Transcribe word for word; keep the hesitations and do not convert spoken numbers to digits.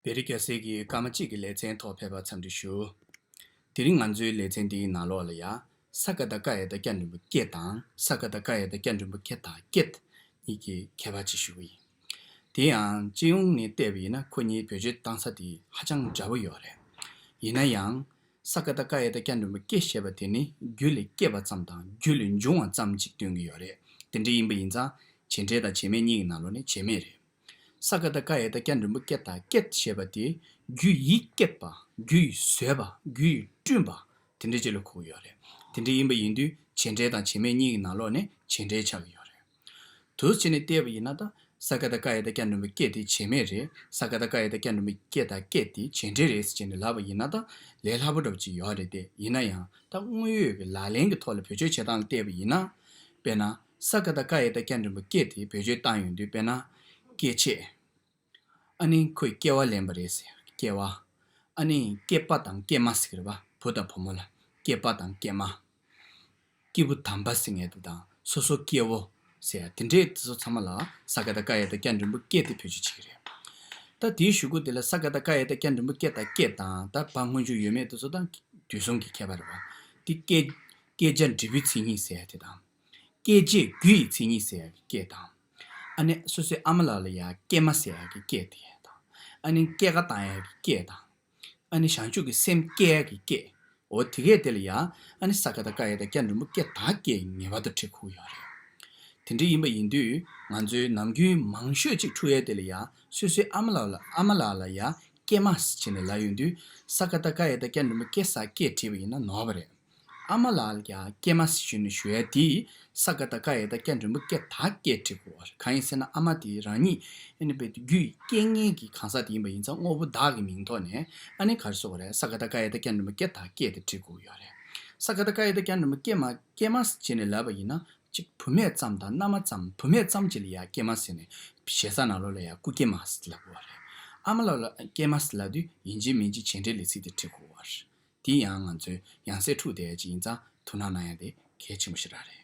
བེ་རི་རྒྱལ་སྲས་ཀྱི་སྐར་མ་གཅིག་གི་ལེ་ཚན་ཐོག་ཕེབས་པར་འཚམས་འདྲི་ཞུ། དེ་རིང་ང་ཚོའི་ལེ་ཚན་འདིའི་ནང་ལོགས་ལ་ཡ། ས་ཀ་བཏགས་སྐ་ཡ་བཏགས་སྐྱ་འགྲེང་བུ་སྐེ་དང་ས་ཀ་བཏགས་སྐ་ཡ་བཏགས་སྐྱ་འགྲེང་བུ་སྐེ་དང་སྐེད་གཉིས་ཀྱི་ཁྱད་པར་ཅིག་ཞུ་གི་ཡིན། དེ་ཡང་སྤྱི་ཡོངས་ནས་བལྟས་པ་ཡིན་ན་ཁོ་གཉིས་བེད་སྤྱོད་བཏང་ས་དེ་ཧ་ཅང་འདྲ་པོ་ཡོད་རེད། ཡིན་ན་ཡང་། ས་ཀ་བཏགས་སྐ་ཡ་བཏགས་སྐྱ་འགྲེང་བུ་སྐེ་ཞེས་པ་དེ་ནི་རྒྱུ་ལས་སྐྱེས་པ་ཙམ་དང་རྒྱུ་ལས་འབྱུང་བ་ཙམ་ཅིག་སྟོན་གྱི་ཡོད་རེད། དེ་འདྲ་ཡིན་པ་ཡིན་ཙང་བྱེད་འབྲེལ་དང་བྱེད་མེད་གཉིས་ཀྱི་ནང་ལོགས་ནས་བྱེད་མེད་རེད། ས་ཀ་བཏགས་སྐ་ཡ་བཏགས་སྐྱ་འགྲེང་བུ་སྐེ་དང་སྐེད་ཞེས་པ་དེ་རྒྱུ་ཡིས་བསྐྱེད་པ། རྒྱུ་ཡིས་བཟོས་པ། རྒྱུ་ཡིས་བསྐྲུན་པ། དེ་འདྲ་ཅིག་ལ་གོ་གི་ཡོད་རེད། དེ་འདྲ་ཡིན་པ་ཡིན་དུས་བྱེད་འབྲེལ་དང་བྱེད་མེད་གཉིས་ཀྱི་ནང་ལོགས་ནས་བྱེད་འབྲེལ་ཆགས་ཀྱི་ཡོད་རེད། དུས་ཕྱིན་ནས་བལྟས་པ་ཡིན་ན་ད་ས་ཀ་བཏགས་སྐ་ཡ་བཏགས་སྐྱ་འགྲེང་བུ་སྐེ་དེ་བྱེད་མེད་རེད། ས་ཀ་བཏགས་སྐ་ཡ་བཏགས་སྐྱ་འགྲེང་བུ་སྐེ་དང་སྐེད་དེ་བྱེད་འབྲེལ་རེད་ཟེར་ནས་ལབ་པ་ཡིན་ན་ད་ལས་སླ་པོ་འདྲ་པོ་ཅིག་ཡོད་རེད་དེ། ཡིན་ན་ཡང་ད་དངོས་ཡོད་ཀྱི་ལག་ལེན་གྱི་ཐོག་ལ་བེད་སྤྱོད་བྱེད་སྟངས་ལ་བལྟས་པ་ཡིན་ན། དཔེར་ན། ས་ཀ་བཏགས་སྐ་ཡ་བཏགས་སྐྱ་འགྲེང་བུ་སྐེ་དེ་བེད་སྤྱོད་བཏང་ཡོང་དུས་དཔེར་ན། སྐེ་ཆད། ཨ་ནི་ཁོས་སྐྱེ་བ་ལེན་པ་རེད་ཟེར་ཡག་གི་སྐྱེ་བ། ཨ་ནི་སྐྱེས་པ་དང་སྐྱེས་མ་ཟེར་གི་རེད་པ། བུ་དང་བུ་མོ་ལ་སྐྱེས་པ་དང་སྐྱེས་མ། སྐྱེས་བུ་དམ་པ་ཟེར་མཁན་དེ་དང་སོ་སོ་སྐྱེ་བོ་ཟེར་ཡག་དེ་འདྲས་དེ་ཚོ་ཚང་མ་ལ་ས་ཀ་བཏགས་སྐ་ཡ་བཏགས་སྐྱ་འགྲེང་བུ་སྐེ་དེ་བེད་སྤྱོད་བྱེད་ཀྱི་རེད། ད་དེའི་གཞུག་གུ་དེ་ལ་ས་ཀ་བཏགས་སྐ་ཡ་བཏགས་སྐྱ་འགྲེང་བུ་སྐེ་དང་སྐེད་དང་ད་བ་སྔོན་འཇུག་ཡོད་མེད་དེ་ཚོ་དང་དུས་གསུམ་གྱི་ཁྱད་པར་རེད་པ། དེ་སྐད་སྐད་ཆ་འབྲས་བུའི་མཚན་ཉིད་ཟེར་ཡག་དེ་དང་། སྐད་ཅིག་རྒྱུ་ཡི་མཚན་ཉིད་ཟེར་ཡག་གི་སྐད་དང་། ཨ་ནི་སོ་སོའི་ཨ་མ་ལགས་ལ་ཡ་སྐྱེས་མ་ཟེར་ཡག་གི་སྐད་དེ་དང་། ཨ་ནི་སྐྱེས་ཀ་བཏང་ཡག་གི་སྐྱེས་དང་། ཨ་ནི་བྱང་ཆུབ་ཀྱི་སེམས་སྐྱེ་ཡག་གི་སྐྱེས། འོ་དེ་གས་དེ་ལ་ཡ། ཨ་ནི་ས་ཀ་བཏགས་སྐ་ཡ་བཏགས་སྐྱ་འགྲེང་བུ་སྐེ་དང་སྐེད་ངེས་པར་དུ་འབྲི་དགོས་ཡོད་རེད། དེ་འདྲ་ཡིན་པ་ཡིན་དུས་ང་ཚོའི་ནམ་རྒྱུན་མང་ཤོས་ཅིག་འཁྲུག་ཡག་དེ་ལ་ཡ། སོ་སོའི་ཨ་མ་ལགས་ལ་ཨ་མ་ལགས་ལ་ཡ་སྐྱེས་མ་ཟེར་བྱས་ནས་ལབ་ཡོང་དུས་ས་ཀ་བཏགས་སྐ་ཡ་བཏགས་སྐྱ་འགྲེང་བུ་སྐེ་ས་སྐྱེས་བྲིས་པ་ཡིན་ན་ནོར་བ་རེད། ཨ་མ་ལགས་ལ་ཡ་སྐྱེས་མ་ཟེར་ནས་ཞུ་ཡག་དེ་ས་ཀ་བཏགས་སྐ་ཡ་བཏགས་སྐྱ་འགྲེང་བུ་སྐེ་དང་སྐེད་བྲིས་དགོས་པ་རེད། གང་ཡིན་ཟེར་ན་ཨ་མ་དེ་རང་ཉིད་ཨ་ནི་རྦད་དེ་རྒྱུ་ཡི་རྐྱེན་ངན་གྱི་གང་ཟག་དེ་ཡིན་པ་ཡིན་ཙང་དངོས་པོ་བདག་གི་མིང་ཐོག་ནས་ཨ་ནི་ག་རེ་ཟེར་དགོས་རེད། ས་ཀ་བཏགས་སྐ་ཡ་བཏགས་སྐྱ་འགྲེང་བུ་སྐེ་དང་སྐེད་དེ་བྲིས་དགོས་ཡོད་རེད། ས་ཀ་བཏགས་སྐ་ཡ་བཏགས་སྐྱ་འགྲེང་བུ་སྐེ་མ་སྐྱེས་མ་ཟེར་ནས་ལབ་པ་ཡིན་ན་གཅིག་བུད་མེད་ཙམ་དང་མནའ་མ་ཙམ་བུད་མེད་ཙམ་ཅིག་ལ་ཡ་སྐྱེས་མ་ཟེར་ནས་ཞེ་ས་ནང་ལོགས་ལ་ཡ་སྐུ་སྐྱེས་མ་ཟེར་ལབ་དགོས་པ་རེད། ཨ་མ་ལགས་ལ་སྐྱེས་མ་ཟེར་ལབ་དུས་ཡིན་གཅིག་མིན་གཅིག་བྱེད་འབྲེལ་ལས་ཚིག་དེ་བྲིས་དགོས་པ་རེད། དེ་ཡང་ང་ཚོའི་ཡང་སྲིད་འཁྲུག་བསྡད་ཡག་ཅིག་ཡིན་ཙང་ཐུགས་སྣང་གནང་ཡག་དེ་གལ་ཆེན་པོ་ཞེ་དྲག་རེད།